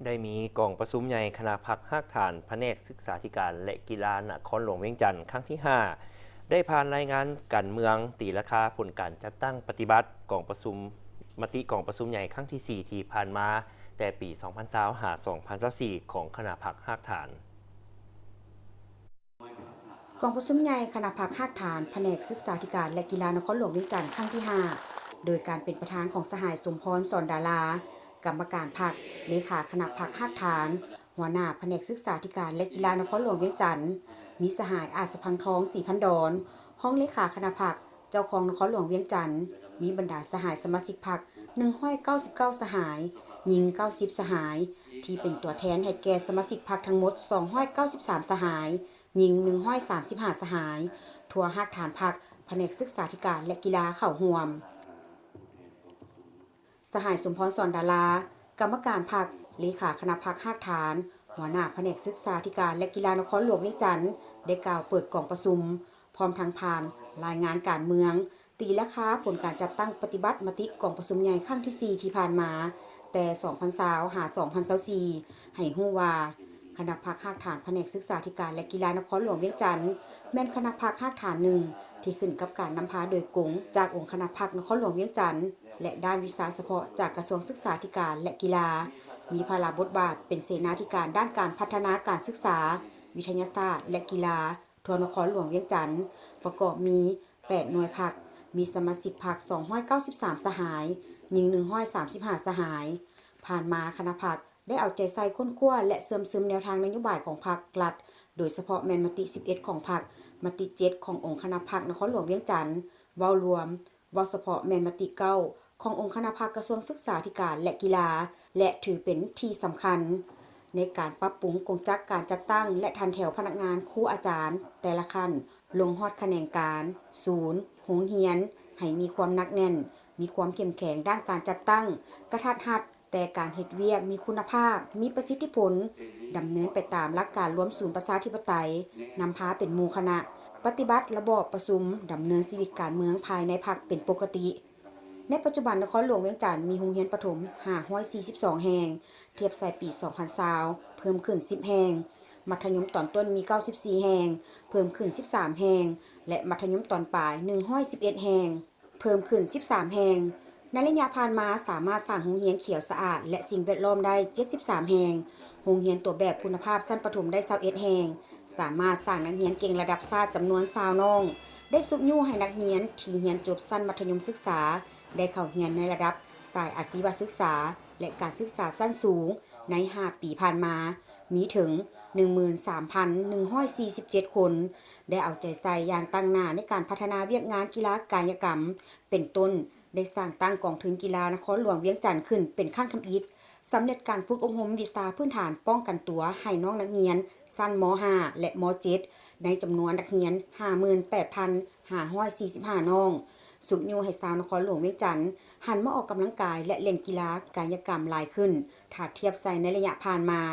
ໄດ້ມີກອງປະຊຸມໃຫຍ່ຄະນະພັກຮາກຖານພະແນກສຶກສາທິການ ແລະ ກິລານະຄອນຫຼວງວຽງຈັນ ຄັ້ງທີຫ້າ ໄດ້ຜ່ານລາຍງານການເມືອງ, ຕີລາຄາຜົນການຈັດຕັ້ງປະຕິບັດກອງປະຊຸມ, ມະຕິກອງປະຊຸມໃຫຍ່ຄັ້ງທີສີ່ ທີ່ຜ່ານມາແຕ່ປີສອງພັນຊາວຫາສອງພັນຊາວສີ່ ຂອງຄະນະພັກຮາກຖານ. ກອງປະຊຸມໃຫຍ່ຄະນະພັກຮາກຖານພະແນກສຶກສາທິການ ແລະ ກິລານະຄອນຫຼວງວຽງຈັນ ຄັ້ງທີຫ້າ ໂດຍການເປັນປະທານຂອງສະຫາຍ ສົມພອນ ສອນດາລາ ກຳມະການພັກ, ເລຂາຄະນະພັກຮາກຖານ, ຫົວໜ້າພະແນກສຶກສາທິການ ແລະ ກິລານະຄອນຫຼວງວຽງຈັນ, ມີສະຫາຍ ອາດສະພັງທອງ ສີພັນດອນ ຮອງເລຂາຄະນະພັກ, ເຈົ້າຄອງນະຄອນຫຼວງວຽງຈັນ, ມີບັນດາສະຫາຍສະມາຊິກພັກ ໜຶ່ງຮ້ອຍເກົ້າສິບເກົ້າສະຫາຍ, ຍິງເກົ້າສິບສະຫາຍ, ທີ່ເປັນຕົວແທນໃຫ້ແກ່ສະມາຊິກພັກທັງໝົດ ສອງຮ້ອຍເກົ້າສິບສາມສະຫາຍ, ຍິງໜຶ່ງຮ້ອຍສາມສິບຫ້າສະຫາຍ, ທົ່ວຮາກຖານພັກ, ພະແນກສຶກສາທິການ ແລະ ກິລາເຂົ້າຮ່ວມ. ສະຫາຍ ສົມພອນ ສອນດາລາ ກຳມະການພັກ, ເລຂາຄະນະພັກຮາກຖານ, ຫົວໜ້າພະແນກສຶກສາທິການ ແລະ ກິລານະຄອນຫຼວງວຽງຈັນ ໄດ້ກ່າວເປີດກອງປະຊຸມ, ພ້ອມທັງຜ່ານລາຍງານການເມືອງ, ຕີລາຄາຜົນການຈັດຕັ້ງປະຕິບັດມະຕິກອງປະຊຸມໃຫຍ່ຄັ້ງທີສີ່ ທີ່ຜ່ານມາ ແຕ່ສອງພັນຊາວຫາສອງພັນຊາວສີ່ ໃຫ້ຮູ້ວ່າ ຄະນະພັກຮາກຖານພະແນກສຶກສາທິການ ແລະ ກິລານະຄອນຫຼວງວຽງຈັນ ແມ່ນຄະນະພັກຮາກຖານໜຶ່ງ ທີ່ຂຶ້ນກັບການນຳພາໂດຍກົງຈາກອົງຄະນະພັກນະຄອນຫຼວງວຽງຈັນ ແລະ ດ້ານວິຊາສະເພາະຈາກກະຊວງສຶກສາທິການ ແລະ ກິລາ, ມີພາລະບົດບາດເປັນເສນາທິການດ້ານການພັດທະນາການສຶກສາ, ວິທະຍາສາດ ແລະ ກິລາ ທົ່ວນະຄອນຫຼວງວຽງຈັນ ປະກອບມີ ແປດໜ່ວຍພັກ, ມີສະມາຊິກພັກ ສອງຮ້ອຍເກົ້າສິບສາມສະຫາຍ, ຍິງໜຶ່ງຮ້ອຍສາມສິບຫ້າສະຫາຍ. ຜ່ານມາຄະນະພັກໄດ້ເອົາໃຈໃສ່ຄົ້ນຄວ້າ ແລະ ເຊື່ອມຊຶມແນວທາງນະໂຍບາຍຂອງພັກລັດ, ໂດຍສະເພາະແມ່ນມະຕິສິບເອັດຂອງພັກ, ມະຕິເຈັດຂອງອົງຄະນະພັກນະຄອນຫຼວງວຽງຈັນ ເວົ້າລວມ, ເວົ້າສະເພາະແມ່ນມະຕິເກົ້າຂອງອົງຄະນະພັກກະຊວງສຶກສາທິການ ແລະ ກິລາ ແລະ ຖືເປັນທີ່ສຳຄັນ ໃນການປັບປຸງກົງຈັກການຈັດຕັ້ງ ແລະ ຖັນແຖວພະນັກງານຄູອາຈານແຕ່ລະຂັ້ນ ລົງຮອດຂະແໜງການ, ສູນ, ໂຮງຮຽນ ໃຫ້ມີຄວາມໜັກແໜ້ນ, ມີຄວາມເຂັ້ມແຂງດ້ານການຈັດຕັ້ງ, ກະທັດຮັດ, ແຕ່ການເຮັດວຽກມີຄຸນນະພາບ, ມີປະສິດທິຜົນ, ດຳເນີນໄປຕາມຫຼັກການລວມສູນປະຊາທິປະໄຕ, ນຳພາເປັນໝູ່ຄະນະ, ປະຕິບັດລະບອບປະຊຸມ, ດຳເນີນຊີວິດການເມືອງພາຍໃນພັກເປັນປົກກະຕິ. ໃນປັດຈຸບັນນະຄອນຫຼວງວຽງຈັນມີໂຮງຮຽນປະຖົມຫ້າຮ້ອຍສີ່ສິບສອງແຫ່ງ, ທຽບໃສ່ປີສອງພັນຊາວ ເພີ່ມຂຶ້ນສິບແຫ່ງ, ມັດທະຍົມຕອນຕົ້ນມີເກົ້າສິບສີ່ແຫ່ງ, ເພີ່ມຂຶ້ນສິບສາມແຫ່ງ ແລະ ມັດທະຍົມຕອນປາຍໜຶ່ງຮ້ອຍສິບເອັດແຫ່ງ, ເພີ່ມຂຶ້ນສິບສາມແຫ່ງ. ໃນໄລຍະຜ່ານມາສາມາດສ້າງໂຮງຮຽນຂຽວສະອາດ ແລະ ສິ່ງແວດລ້ອມໄດ້ເຈັດສິບສາມແຫ່ງ, ໂຮງຮຽນຕົວແບບຄຸນນະພາບຊັ້ນປະຖົມໄດ້ຊາວເອັດແຫ່ງ, ສາມາດສ້າງນັກຮຽນເກັ່ງລະດັບຊາດຈຳນວນຊາວນ້ອງ, ໄດ້ຊຸກຍູ້ໃຫ້ນັກຮຽນທີ່ຮຽນຈົບຊັ້ນມັດທະຍົມສຶກສາ ໄດ້ເຂົ້າຮຽນໃນລະດັບສາຍອາຊີວະສຶກສາ ແລະ ການສຶກສາຊັ້ນສູງໃນຫ້າປີຜ່ານມາ ມີເຖິງໜຶ່ງໝື່ນສາມພັນໜຶ່ງຮ້ອຍສີ່ສິບເຈັດຄົນ, ໄດ້ເອົາໃຈໃສ່ຢ່າງຕັ້ງໜ້າໃນການພັດທະນາວຽກງານກິລາກາຍະກຳ ເປັນຕົ້ນ ໄດ້ສ້າງຕັ້ງກອງທຶນກິລານະຄອນຫຼວງວຽງຈັນຂຶ້ນເປັນຄັ້ງທຳອິດ, ສຳເລັດການຝຶກອົບຮົມວິຊາພື້ນຖານປ້ອງກັນຕົວໃຫ້ນ້ອງນັກຮຽນຊັ້ນ ມໍຫ້າ ແລະ ມໍເຈັດ ໃນຈຳນວນນັກຮຽນຫ້າໝື່ນແປດພັນຫ້າຮ້ອຍສີ່ສິບຫ້ານ້ອງ, ຊຸກຍູ້ໃຫ້ຊາວນະຄອນຫຼວງວຽງຈັນຫັນມາອອກກຳລັງກາຍ ແລະ ຫຼິ້ນກິລາກາຍະກຳຫຼາຍຂຶ້ນ ຖ້າທຽບໃສ່ໃນໄລຍະຜ່ານມາ.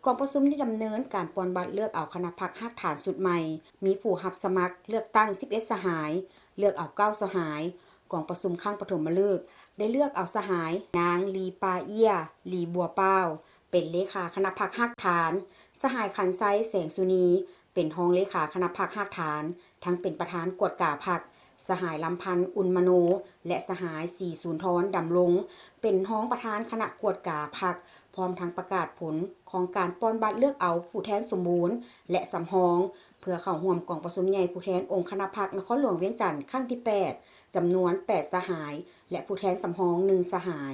ກອງປະຊຸມໄດ້ດຳເນີນການປ່ອນບັດເລືອກເອົາຄະນະພັກຮາກຖານຊຸດໃໝ່, ມີຜູ້ຮັບສະໝັກເລືອກຕັ້ງສິບເອັດສະຫາຍ, ເລືອກເອົາເກົ້າສະຫາຍ. ກອງປະຊຸມຄັ້ງປະຖົມມະເລີກໄດ້ເລືອກເອົາສະຫາຍ ນາງ ລີປາເອຍ ລີບົວປາວ ເປັນເລຂາຄະນະພັກຮາກຖານ, ສະຫາຍ ຂັນໄຊ ແສງສຸນີ ເປັນຮອງເລຂາຄະນະພັກຮາກຖານ, ທັງເປັນປະທານກວດກາພັກ, ສະຫາຍ ລຳພັນ ອຸ່ນມະໂນ ແລະ ສະຫາຍ ສີສຸນທອນ ດຳລົງ ເປັນຮອງປະທານຄະນະກວດກາພັກ, ພ້ອມທັງປະກາດຜົນຂອງການປ່ອນບັດເລືອກເອົາຜູ້ແທນສົມບູນ ແລະ ສຳຮອງ ເພື່ອເຂົ້າຮ່ວມກອງປະຊຸມໃຫຍ່ຜູ້ແທນອົງຄະນະພັກນະຄອນຫຼວງວຽງຈັນຄັ້ງທີແປດ ຈຳນວນແປດສະຫາຍ ແລະ ຜູ້ແທນສຳຮອງໜຶ່ງສະຫາຍ.